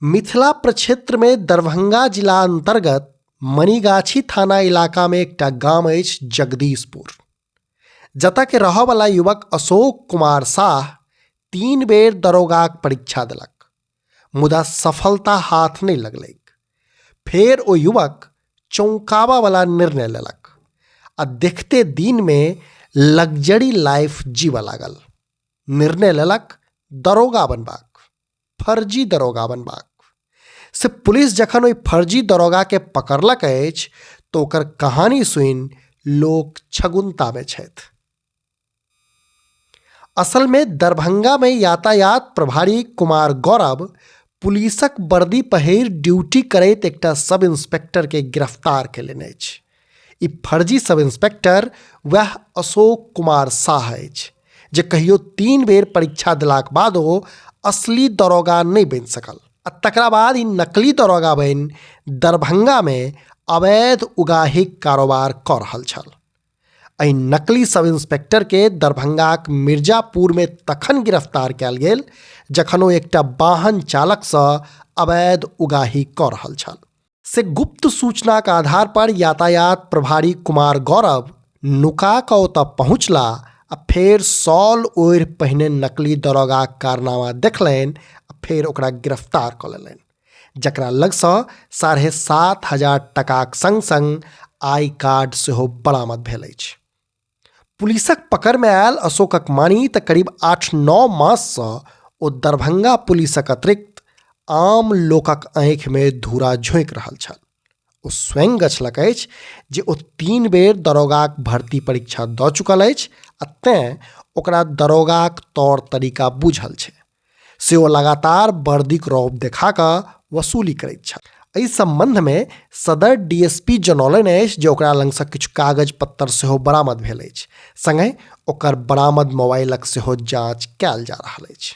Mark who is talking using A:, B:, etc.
A: मिथिला प्रक्षेत्रमे दरभंगा जिला अन्तर्गत मनीगाछी थाना इलाकामे एकटा गाम अछि जगदीशपुर, जतऽ के रहऽवला युवक अशोक कुमार साह 3 बेर दरोगाक परीक्षा देलक, मुदा सफलता हाथ नहि लगलैक। फेर ओ युवक चौंकाबऽवला निर्णय लेलक आ देखते दिनमे लग्जरी लाइफ जीबऽ लागल। निर्णय लेलक दरोगा बनबाक, फर्जी दरोगा बनबाक। से पुलिस जखन ओहि फर्जी दरोगाके पकड़लक अछि तऽ ओकर कहानी सुनि लोक छगुन्तामे छथि। असलमे दरभंगामे यातायात प्रभारी कुमार गौरव पुलिसक वर्दी पहिर ड्यूटी करैत एकटा सब इंस्पेक्टरके गिरफ्तार कयलनि अछि। ई फर्जी सब इंस्पेक्टर वएह अशोक कुमार साह अछि, जे कहियो 3 बेर परीक्षा देलाक बादो असली दरोगा नहि बनि सकल आ तकरा बाद ई नकली दरोगा बनि दरभंगामे अवैध उगाहीक कारोबार कऽ रहल छल। एहि नकली सब इंस्पेक्टरके दरभंगाक मिर्जापुरमे तखन गिरफ्तार कयल गेल जखन ओ एकटा वाहन चालकसँ अवैध उगाही कऽ रहल छल। से गुप्त सूचनाक आधार पर यातायात प्रभारी कुमार गौरव नुका कऽ ओतऽ पहुँचला आ फेर शॉल ओढ़ि पहिने नकली दरोगाक कारनामा देखलनि आ फेर ओकरा गिरफ्तार कऽ लेलनि, जकरा लगसँ 7500 टकाक संग संग I card सेहो बरामद भेल अछि। पुलिसक पकड़मे आयल अशोकक मानी तऽ करीब 8-9 माससँ ओ दरभंगा पुलिसक अतिरिक्त आम लोकक आँखिमे धूरा झोंकि रहल छल। ओ स्वयं गछलक अछि जे ओ 3 बेर दरोगाक भर्ती परीक्षा दऽ चुकल अछि आ तेँ ओकरा दरोगाक तौर तरीका बुझल छै। से ओ लगातार वर्दीक रौब देखा कऽ वसूली करैत छल। एहि सम्बन्धमे सदर डीएसपी जनौलनि अछि जे ओकरा लगसँ किछु कागज पत्तर सेहो बरामद भेल अछि, संगहि ओकर बरामद मोबाइलक सेहो जांच कयल जा रहल अछि।